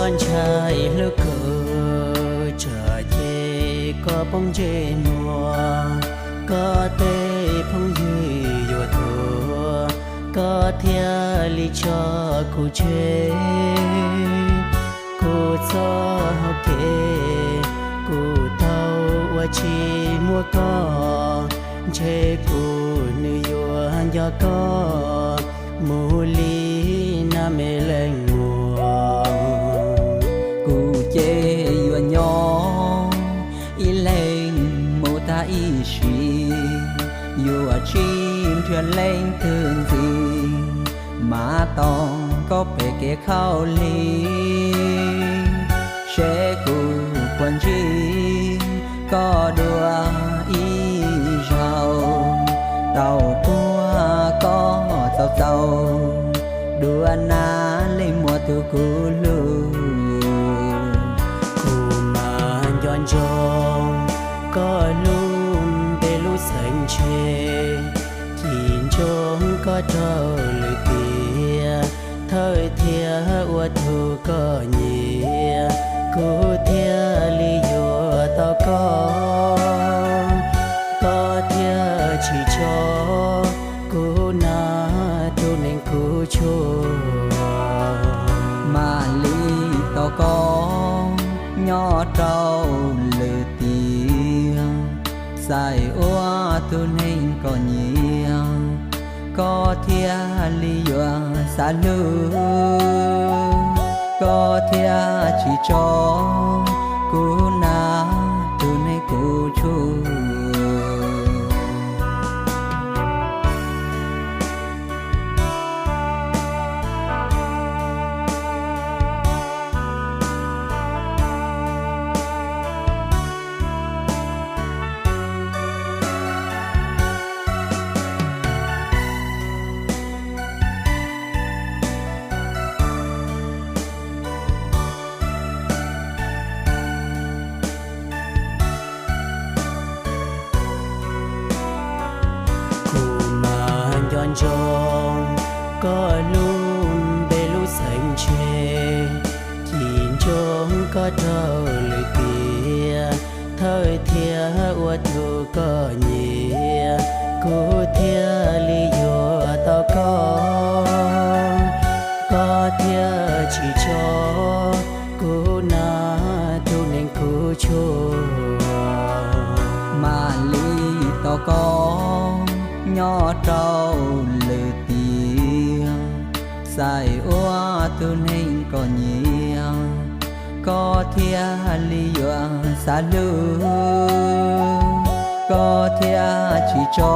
Koj ntshai hlub kuv tsam ces koj poob ntsej muag, koj tej phooj ywg yuav tuag, koj thiaj li tso kuv tseg. Kuv txoj hau kev kuv tau ua tsis muaj koj, ntshe kuv nws yuav nco koj mus li nab me leej muam. Kuv ces yuav nyob ib leeg mus tag ib sim, yuav tsis nrhiav leej twg ntxiv, mas tau koj pem kev khaub lig, seb kuv puas ntsib koj dua ib zaug. Tau puag koj txaus txaus dua nab leej muam tus kuv hlub. Kuv mas nco ntsoov koj lub npe lub xeem ntshe, chim ntsoov koj raug lwm tiam, thawj thiaj ua tus koj nyiam, kuv thiaj li yuav tau koj. Koj thiaj tsis tso kuv nab tus neeg kuv tshuaj. Mam li tos koj nyob rau lwm tiam, xaiv ua tus neeg koj nyiam, koj thiaj li yuav xav hlub. Koj thiaj tsis tso kuv nab tus neeg kuv tshuaj. Kuv mas nco ntsoov koj lub npe lub xeem ntshe, chim ntsoov koj raug lwm tiam, thawj thiaj ua tus koj nyiam, kuv thiaj li yuav tau koj. Koj thiaj tsis tso kuv nab tus neeg kuv tshuaj. Mam li tos koj nyob rau lwm tiam, xaiv ua tus neeg koj nyiam, koj thiaj li yuav xav hlub. Koj thiaj tsis tso